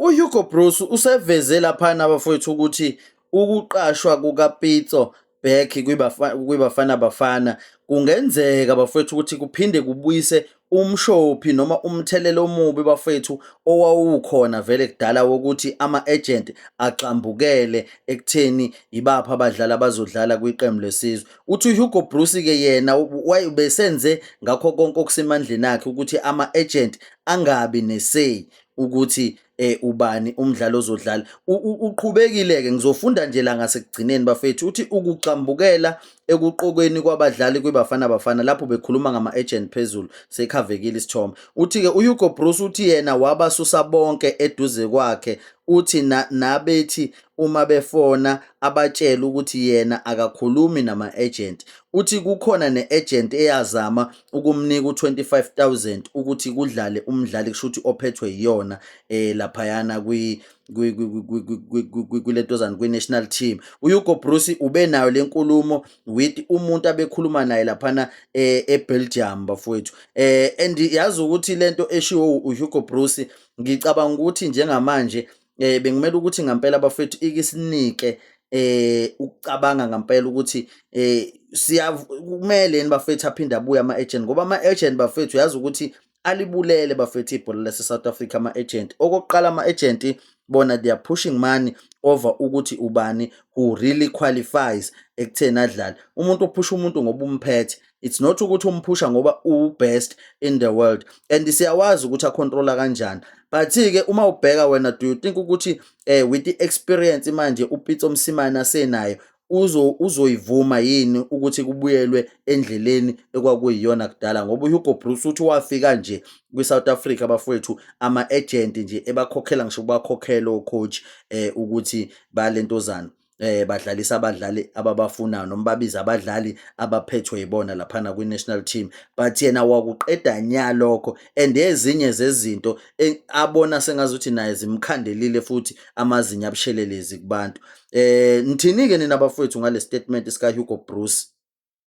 UHugo Broos useveze laphana, bafowethu, ukuthi ukuqashwa kukaPitso back kwiBafana Bafana kungenzeka, bafowethu, ukuthi kuphinde kubuyise umshophi noma umthelela omubi, bafowethu, owawukhona vele kudala wokuthi ama-agent agxambukele ekutheni ibaphi abadlali abazodlala kwiqembu lesizwe. Uthi uHugo Broos-ke yena besenze ngakho konke okusemandleni akhe ukuthi ama-agent angabi ne-say ukuthi ubani umdlali ozodlala. Uqhubekile-ke, ngizofunda nje la ngasekugcineni, bafethu. Uthi ukugxambukela ekuqokweni kwabadlali kwiBafana Bafana, lapho bekhuluma ngama-agent phezulu, sekhavekile isithombe. Uthi-ke uHugo Broos, uthi yena wabasusa bonke eduze kwakhe. Uthi nabethi uma befona abatshele ukuthi yena akakhulumi nama-agent. Uthi kukhona ne-agent eyazama ukumnika u-25,000 ukuthi kudlale umdlali, kusho ukuthi ophethwe yiyona laphayana kwi kulentozana kwi-national team. UHugo Broos ube nayo lenkulumo with umuntu abekhuluma naye laphana eBelgium, bafowethu. And yazi ukuthi lento eshiwo uHugo Broos, ngicabanga ukuthi njengamanje bengimele ukuthi ngempela, bafethu, ikisinike ukucabanga ngempela ukuthi siya kumele yini, bafethu, aphinde abuye ama-agent, ngoba ama-agent, bafethu, yazi ukuthi alibulele, bafethu, ibhola lase-South Africa ama-agent. Okokuqala, ama-agent bona they are pushing money over ukuthi ubani who really qualifies ekutheni adlale. Umuntu ophusha umuntu ngoba umphethe, it's not ukuthi umphusha ngoba u-best in the world, and siyawazi ukuthi a-controla kanjani. But-ke uma ubheka wena, do you think ukuthi with the experience manje uPitso Mosimane asenayo, uzoyivuma yini ukuthi kubuyelwe endleleni ekwakuyiyona kudala? Ngoba uHugo Broos uthi wafika nje kwi-South Africa, bafowethu, ama-agent nje ebakhokhela, ngisho bakhokhela o-coach ukuthi balentozana badlalisa abadlali ababafunayo noma babiza abadlali abaphethwe yibona laphana kwi-national team. But yena wakuqeda nya lokho, and ezinye zezinto abona sengazuthi naye zimkhandelile futhi amazinyo abushelelezi kubantu. Nithini-ke nina, bafowethu, ngale statement sika Hugo Broos?